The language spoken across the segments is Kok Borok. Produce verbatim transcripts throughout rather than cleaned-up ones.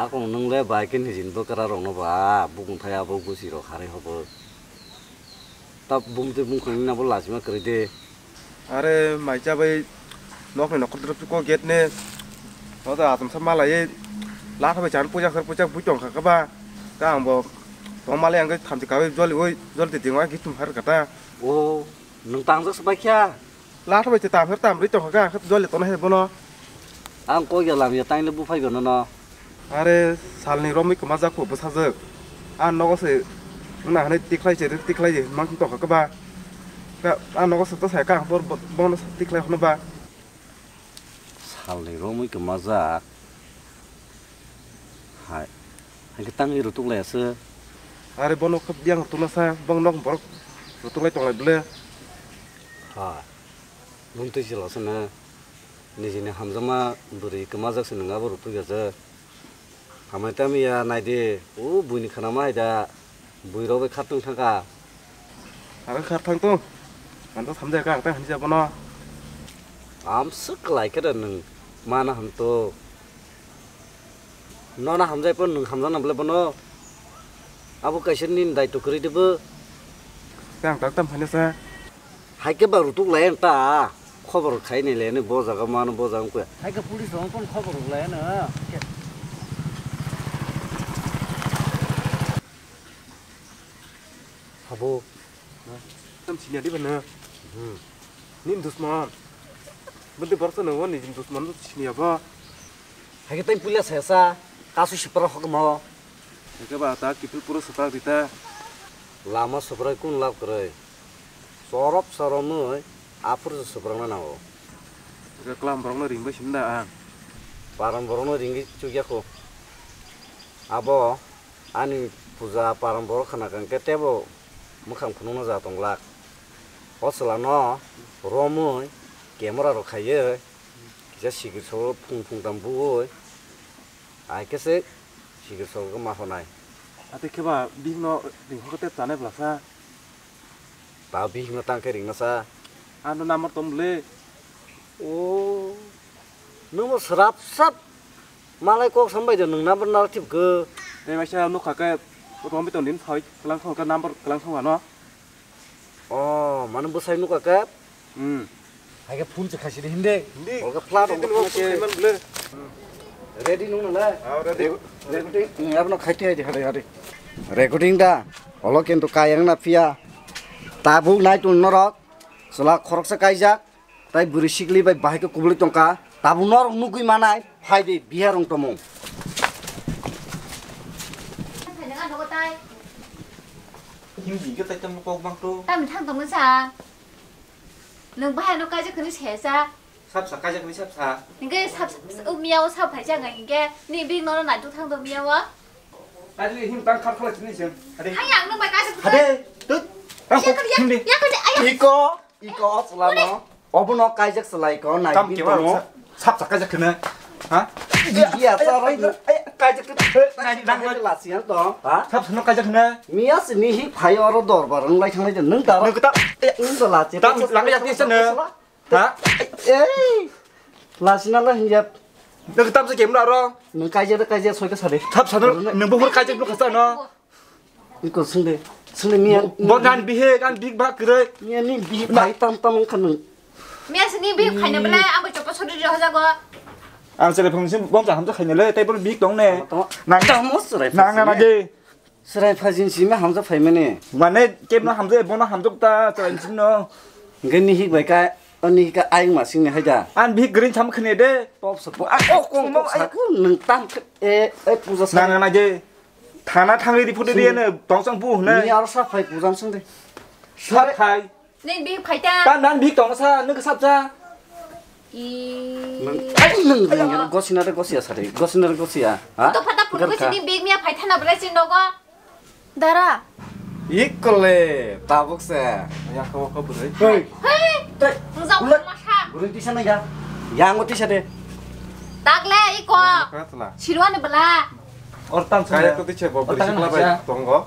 Ako nwng le bai khe nijin bwkra rokno ba bukung thai abo gusi rok harwi hobo. Ta bumtwi bumkhang nini abo lachima kwrwi de. Are mai chabai nokni nokhor drop ko gate ne. Oda atam sa malai latha bai chan puja khar puja bui tong kha ba. Ta ang bo tong malai ang thamchi kabai joli oi joli te dingwa gitum har kata. O nwng tangjak sa bai kha. Latha bai se tam her tam ri tong kha, kha jole tona he bono. Ang kok ya lam ya tang le bu phai bono no. Are salni romwi kwma jak kho bwsajwk. A nogo se wngna hwnwi tikhlai se ri tikhlai se mang tong kha ba. Ka a nogo se to sai ka bor bono tikhlai hwno ba. Salni romwi kwma jak. Hai. Hai khe tangwi rutuk lai aswk. Are bono khub yang tuna sa bong nok borok rutuk lai tong lai bwle. Hai. Bumtwi se losana nijini hamjakma bwrwi kwmajak se nwng abo rwtwi gajak. Hamai tamo ya naidi, o buini khwnama hai da, bui rok bai khartwng thangkha. Ang kharthang tong, ang to samjak ka, ang ta hinwi bono. Amswk kwlai khe da nwng mana hwn to. Nono hamjai phano nwng hamjakna bwle bono. Abo kaisa nini daitw kwrwi de bo. Tei ang tak tam phaina sa. Hai khe ba rutuk lai ang ta. Khobor khai ni le ni bo jaga mano bo jaga khe. Hai khe police rok phano khobor rok lai ano. Habo. Tam sini adi bana. Hmm. Nini dusman. Bwdwi borok no nini dusman sini abo. Hai khe tei puila sesa, kasu sipra hokmo. Hai khe ba ta kiphil puro swprak di ta. Lama swprak kun lab kwrwi. Chorop choromwi aphuru se swprakna nango. Hai khe klam borok no ring bai sini da ang. Param borok no ringwi chukya kho. Abo ani puja param borok khna kang khe tebo mwkhang phunukna ja tong glak. O chwla no romwi camera rok khaiwi kisa sikir sogo phung phung tam bui. Ai khe se sikir sogo ma honai. Ate khe ba bihik no ring kho te chanai bwla sa. Ta bihik no tang khe ring na sa. Ano number tom bwle. O. Nwng bo srap srap. Malai kok sambai de nwng number nal thip khe. Tei waisa nukha khe romwi tong din phai kwlang thong khe number kwlang thong ano. O, mane bwsai nukha khe? Hmm. Hai khe phone se khaisi de hindi. Hindi. Olga flat hindi, olga hindi, phone se. Hindi, hindi. Ready nung nang le? Ah, ready. Recording, hmm, abono khai twi hai de, hai de, hai de. Recording da. Olo kintu kayang na phiya. Tabuk nai tun norok. Chwla khoroksa kaijak. Tai bwrwi sikli bai bahai khe kubulwi tongkha. Tabuk norok nugwi manai, phai di, bihar wng tomung. Hindi khe tai tamo kok bang to. Tamo thang tongmani sa. Nwng bahai no kaijak khwni se sa. Sap sa kaijak khwni sap sa. Hingke sap sa, o miya o sap phai sa hingke ni bini nono naituk thang tong miya o. Kaijak him tang khar khala chini sen. Hade. Hai ang nwng bai kaijak khwni. Hade. Tut. Tang kok hindi. Ya kaijak, ya kaijak, aya. Iko. Iko o chwla no. Obono kaijak chwlai ko nai. Tam bini kewa tono. Sap sa kaijak khwna. Ha? Iya, sa rai. Kaijak khwna. Nai, nang, nang. Lasi yang to. Ha? Sap sa no kaijak khwna. Miya sini hi phai oro dorbar wng lai thang lai de. Nwng ta. Nwng ta. Nwng ta lasi. Tam lang yak ni sana. Ha? Ei. Lasi na la hinjap. Nwng tam sa kemna ro. Nwng kaijak kaijak soi ka sade. Sap sa no. Nwng buhur kaijak no khasa no. Iko sungde, sungde miya. Bo nan bihe kan big bag kre. Miya ni bihe phai tam tam wngkha nung. Miya sini bihe phai na belai, ang bai chopa sori ri hojago. Ang sere phang sim bom sa hamsa khaina le, tei bol big tong ne. Tamo, nang tamo sere nang phai na sini. Ge. Sere phai jin sima hamsa phai mane. Mane kem no hamsa, bo no hamsa ta, sere sim no. Ge ni hik bai ka, ani hik ka aing ma sing ne haida. An big green sam khne de. Top sa po. A, oh, kong top sa ko nung tam. E, e, puja sa. Nang na ge. Thana thangwi report ri ano tongsong bu hwnwi. Ni aro sa phai pujan sung de. Sa phai. Ni bi phai ta. Ta nan bi tong sa, nung sap ja. I. Ai nung nung gosina de gosia sa de. Gosina de gosia. Ha? To phata phut gosi ni bi miya phai thana bwlai si nogo. Dara. Ikole tabuk se. Ya ko ko bwrwi. Hei. Hei. Tei. Nung jam ulai. Masa. Bwrwi tisa na ya. Yang tisa de. Takle iko. Ka tla. Sirwani bwla. Or tam kaya to tiche bo beri sikla bai tongo.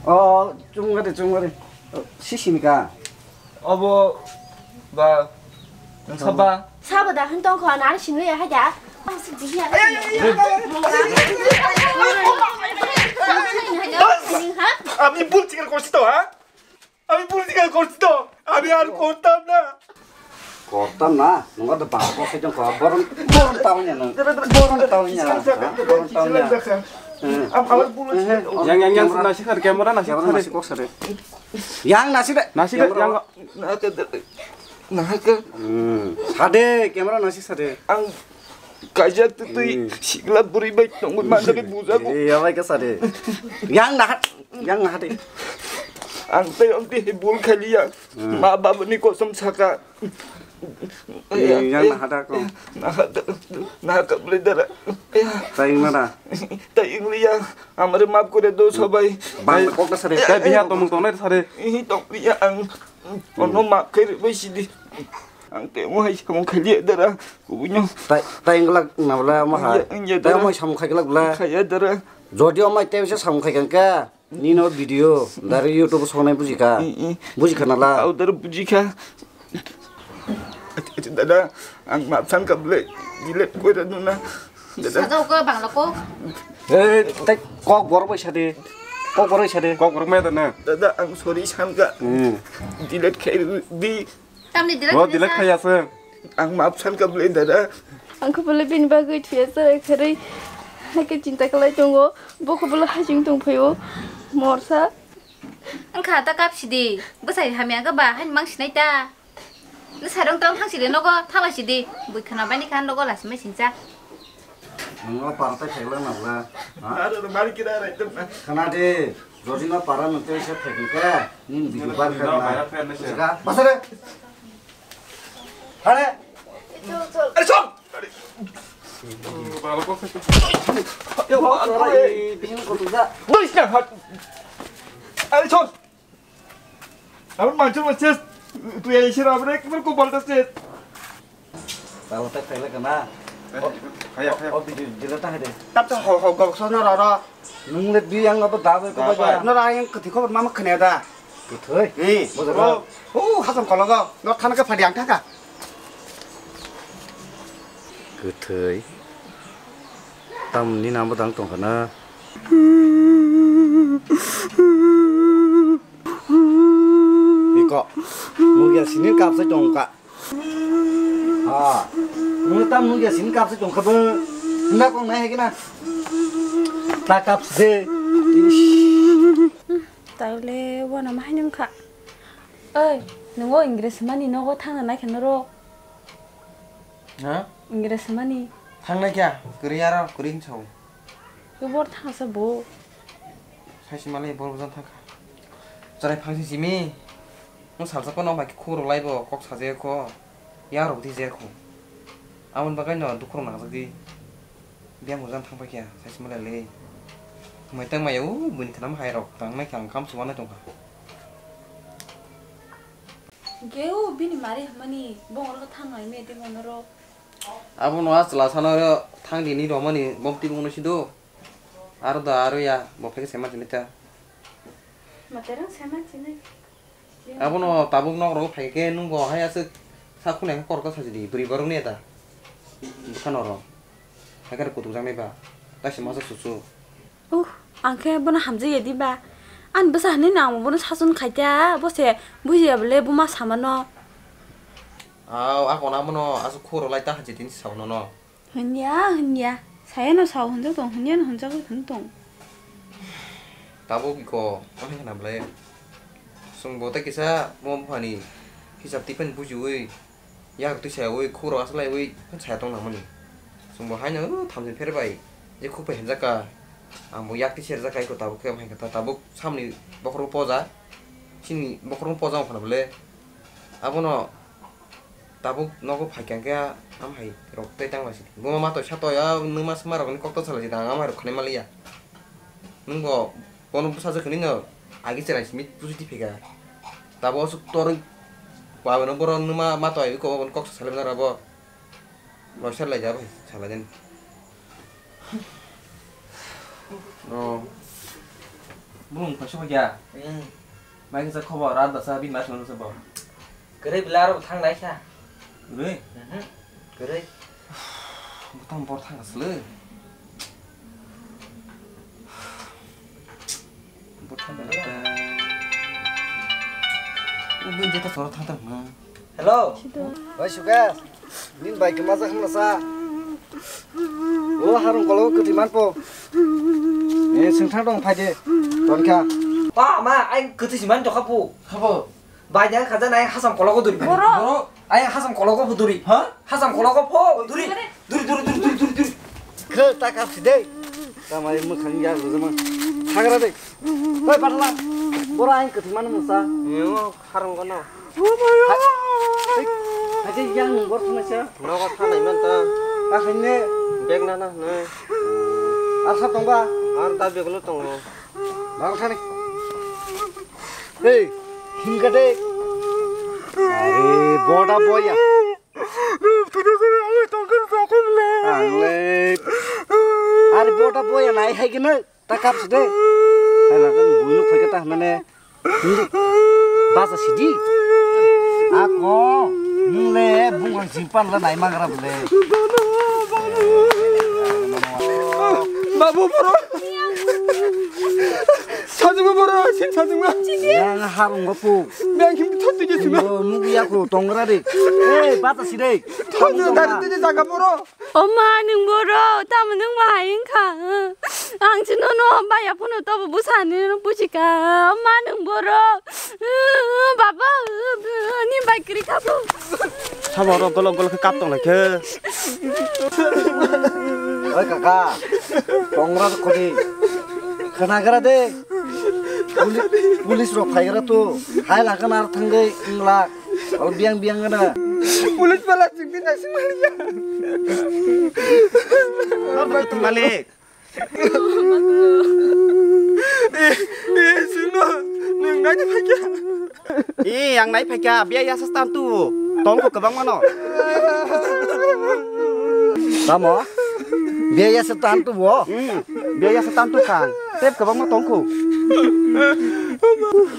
O, chunga de, chunga de. Sisini ka. Obo ba, nwng saba. Sabo da hin tong kho, nang sinu ya haja. আমি ভুল স্বীকার করছি তো, হ্যাঁ? আমি ভুল স্বীকার করছি তো। আমি আর করতাম না। Kortam na, nungga da bang ko sejong ko boron, boron tawnya nung, boron tawnya, boron tawnya. Am-, amar bulu. Yang, yang, yang, nasi sar, camera nasi sar. Nasi kok sar. Yang nasi de. Nasi de, yang. Nahaka, nahaka. Hmm, sade, camera nasi sade. Ang kaijak twi, hmm, sikla buri bai tongwi manjak bujago. Eh, ya bai ka sade. Yang naha, yang naha de. Ang tei, ang tei bul khaliya. Hmm. Ma baba ni kosom saka. Eh, yang naha da ko. Naha da, naha ka bule dara. Tai mana? Tai ingliya. Amare maaf kore do sabai. Bang kok da sare. Tai biha tomung tongnai sare. Ihi tong ya ang. Ono maaf kore bai sidi. Ang te mo hai samung khaliya dara. Kubunya. Tai, tai inglak nabla mo ha. Iya, iya, dara. Tai mo samung khai glak bla. Khaya dara. Jodi omai te bisa samung khai kangka. Nino video, dari YouTube songnai bujikha. I, i. Bujikha nala. Au dar bujikha. Acha, acha, dada, ang maaf san ka bole, delete koi ra duna. Dada. Sajao ko bangla ko. Eh, tai kok bor bai sade. Kok bor bai sade. Kok bor mai dana. Dada, ang sorry san ka. Hmm. Delete khai di. Tamni delete. Bo delete khai asa. Ang maaf san ka bole dada. Ang kho bole bini bagwi thuya sa kharwi. Hake chinta khlai tongo. Bo kho bole hajing tong phaio. Morsa. Ang kha ta kap sidi. Bwsai hamya ga ba han mang sinai ta. Ni sarong tong thang sidi nogo thala sidi. Bui khana bani khan nogo las mai sincha. Nungno partai khailang nabla. Ha? Aro mari kira rai tum. Khana de. Jodi no para nung tei se phai khe, nini video bar khe na. Basare. Hare. Are chol. Yo, are. Are chol. Abon manchur manchur. Tu ya isir abon ek bar ko balta se. Talo tak tele kana. Khaya, khaya. O video jila ta hede. Tap ta ho ho gok sono ro ro. Nung le bi yang abo da ko ba. Nora yang kati khobor mama khne da. Kuthoi. Eh. Bodo. Oh, oh, hasam kologo. Nor thana ka phadi ang thaka. Kuthoi. Tam ni namo dang tong kana. Iko. Mugya sini kap sa tong ka. Ha. Nung tam nung ya sin kap se tong kha bo. Na kong nai hekena. Ta kap se. Taile wana ma hainung kha. Oi, nungo English mani nogo thangna nai khe noro. Ha? English mani. Thangnai kya? Kuri aro, kuri hinchau. Bor thangsa bo. Saisi malai bor bujang thangkha. Chwrai phangsi simi. Nwng salsa phano bai khuk rw laibo kok sajaya kho. Yang rok di jaya kho. Aboni bagwi no dukhu rok nangjak di. Biyang bujang thang paikha saisi malai le. Mai tang maya o buini khwnam hai rok tang nai kha ang kam chubanai tongkha. Geu bini mari hwnmani bongor khe thang nai me tei mono rok. Abono a chwla sano thang di ni romani bom twi bongno sido. Aro da aro ya bo phai khe sema sini ta. Materang sema sini. Abono tabuk nok rogo phai khe nung bo hai aswk sa khunai khe kor khe sajidi bwrwi borok ni eta. Bwkha noro. Hai khe kutuk jak nai ba. Kaisa masa susu. Uh, ang khe bono hamjak ya di ba. Ani bwsa hinui no ang bono sasun khai ta, bo se buji ya bole buma sama no. Au, a kona bono aswk khuro lai ta haji tini sa bono no. Hinya, hinya. Saya no sao hinjak tong, hinya no hinjak tong. Tabuk iko, ano hena bole. Sung bo ta kisa mo buphani hisab tipen bujiui. Yak twi sayaui khuro aslaiui phano saya tong nangmani. Chwngbo haino thamjin pher bai je khuk bai hamjak ka. Ang bo yak twi serjak kai ko tabuk khe hai khe ta tabuk samni bokhorok poja. Chini bokhorok poja wng phano bole. Abono tabuk nogo phai kha khe am hai rok tei tang lai si. Bo ma to sa to ya nung ma sma rok ni kok to salai si ta ang am hai rok khnai ma liya. Nwng bo bono bwsajwk hinwi no agi chwrai simi puji di phika. Tabuk aswk torwi ba bono borok nwma ma twi ko bono kok salai mano rabo. Loisar lai ja bai salai den. Oh. Bumung paisa kya? Hmm. Mai kisa khobor ar dasa bin mas mano sabo. Kwrwi bwla aro thang lai kha. Kwrwi? Mhm. Kwrwi. Bwtang bor thang asle. Bor thang da. Ubin jeta soro thang thang na. Hello. Oi Sukesh. Nin bai kema jak hwnla sa. O harung kologo kwtwi manpo. E sengthang dong phaide. Tonkha. Pa ma ai kwtwi si man tokha pu. Habo. Bai da khaja nai hasam kologo duri. Boro. Boro. Ai hasam kologo phu duri. Ha? Hasam kologo phu duri. Duri duri duri duri duri duri. Khe ta kap si dei. Tamai mukhang ya rujama. Thagra dei. Bai patla. Boro ai kwtwi man musa. Yo harung kono. Aje yang nung bor thangnaisa. Nogo thanai man ta. Akhirnya. Bag nana hwnwi. Asa tongba. Ar da bag lo tongo. Bang thani. Hey, hingkate. Are boda boya. Angle. Are boda boya nai hai gina. Ta kap side. Hai lagan buinuk phai kata mane. Baja sidi. Ako. Nungle bungang simpan la nai magra bule. Babu boro. Sajuma boro, sajuma. Yang harung gopu. Yang him thot tije suma. Nugu yaku tongra de. Eh, baja side. Thot tije jaga boro. O ma, nwng boro, tamo nwng bahai wngkha? Ang chwngno no baya phano tobo bwsani no buchika. O ma, nwng boro, baba, ni bai kwrwi kha bo. Sabo oro golok golok khe kap tong lai khe. Oi kaka, tongra khodi. Khanagra de. Puli-, pulis rok phaigra to. Hai lakana ar thangwi wng lak. Ol biang biang gana. Pulis pala chukdi nasi maliya. Malik. Eh, eh, sino, nung nai phaikya. Eh, ang nai phaikya, biya yasa tantu. Tongko kwbang mano. Tamo? Biya yasa tantu bo? Hmm, biya yasa tantu kan. Tep kwbang ma tongko.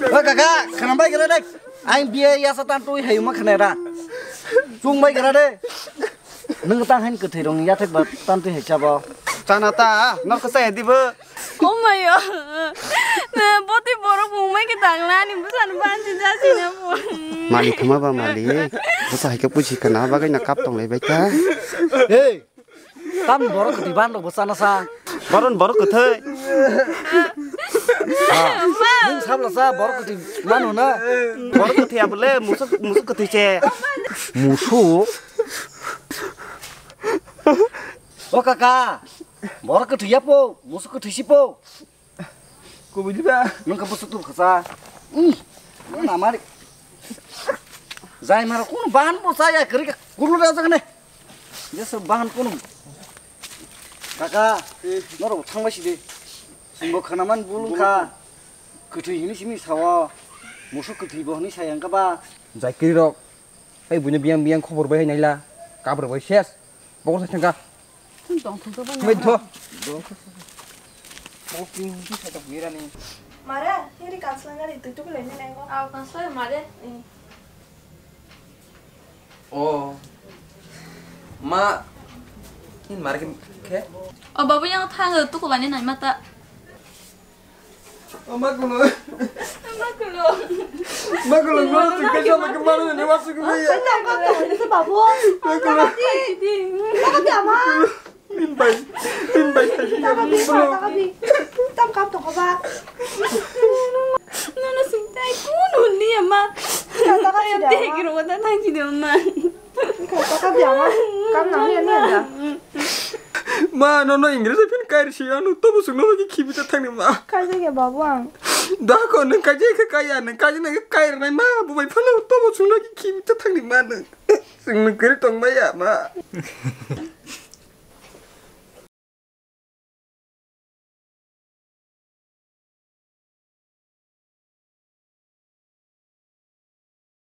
O kaka, khanam bai gele dek. Ang biya yasa tantu hai ma khanera. Chung bai gele de. Nung tang hain kwthwi rong yathek ba tantwi hai chabo. Chana ta, nor kwsa edi bo. Oh my god. Boti borok bumai ke tangla ni busan bansi jasi na bo. Mali khama ba mali. Busa hai ke puji kana bagai na kap tong lai bai ta. Hey. Tam borok kwthwi ban rok bo chana sa. Boron borok kwthwi. Nung sabla sa borok kwthwi mano na. Borok kwthwi abole musuk musuk kwthwi che. Musuk. O kaka, borok kwthwi ya po, musuk kwthwi si po. Kubui di ba? Nung ka busuk tu khasa. Hmm. Mana mari. Jai mara kun bahan bo saya kri ka kulu da jagane. Jesu bahan kun. Kaka, noro thangbai si de. Sumbo khanaman bulung kha. Kwthwi hini simi sawo. Musuk kwthwi bo hini sayang ka ba. Jai kri rok. Ai buino biyang biyang khobor bai hai naila. Kabur bai ses. Bokor sa thangka. Tong thung to bani. Mai tho. Bokor sa thangka mirani. Mare, hiri kansla ngari tu tu kule ni nengo. Aw kansla mare. O. Ma. In mare ke. O babu yang thang tu ko bani nai mata. O ma kulo. Ma kulo. Ma kulo, ma kulo, tingkai sama kemana ni masuk ke ya? Babu. Ma kulo. Di, di. Ma kulo ama. Limbai. Limbai. Tam kam to ko ba. Nono sing tai kuno ni ama. Tei kiro wata nang kide ama. Kaka biya ma, kam nang ya ni anda. Ma, no, no, English phin kair si, anu to busuk no ki khibi ta thangni ma. Kaijak ya babu ang. Da ko nang kaijak khe kaya, nang kaijak nang kair nai ma, bo bai phano to busuk no ki khibi ta thangni ma nang. Sing nang kiri tong ma ya ma.